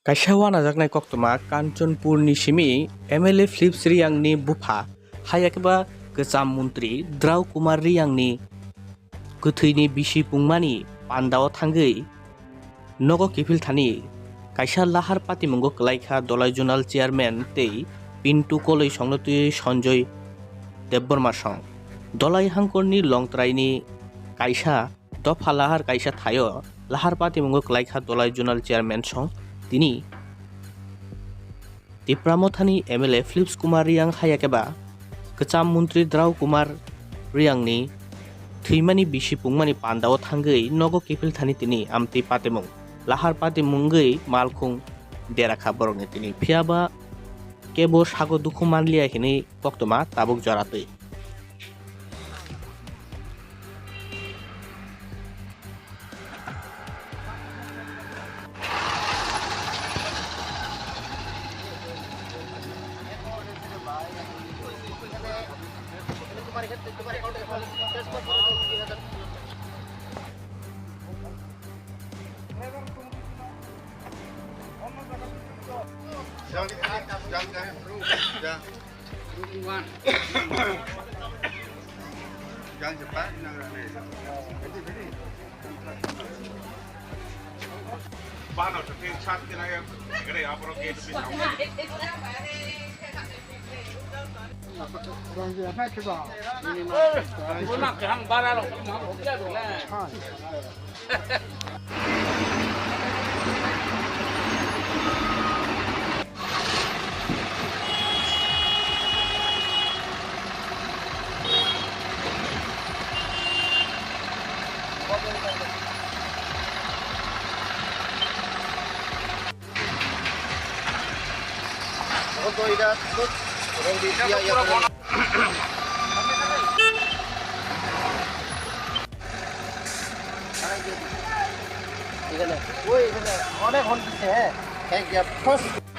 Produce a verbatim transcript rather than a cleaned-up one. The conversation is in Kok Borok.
Kaisa wanajaknai koktwma Kanchanpurni simi M L A Philips Riyangni bupha, hai khe ba kwcham montri Drau Kumar Riyangni kwthwini bisi pungmani pandao thangwi nogo kiphil thani kaisa lahar patimungo kwlaikha Dholai Zonal Chairman tei Pintu Koloi songno twiwi Sanjoy Debbarma song. Dholai hangkorni Longtraini kaisa dopha lahar kaisa thaio lahar patimungo kwlaikha Dholai Zonal Chairman song. Tini Tipra Mothani M L A Philips Kumar Riyang hai khe ba kwcham montri Drau Kumar Riyangni thwimani bisi pungmani pandao thangwi nogo kiphil thani tini amtwi patimung lahar patimungwi malkhung dera kha borokni tini. Phiya ba kebo sago dukhu manliya hinwi koktwma tabuk jora twi. এখানে, ওই এখানে অনেক হল দিচ্ছে, হ্যাঁ। Thank you.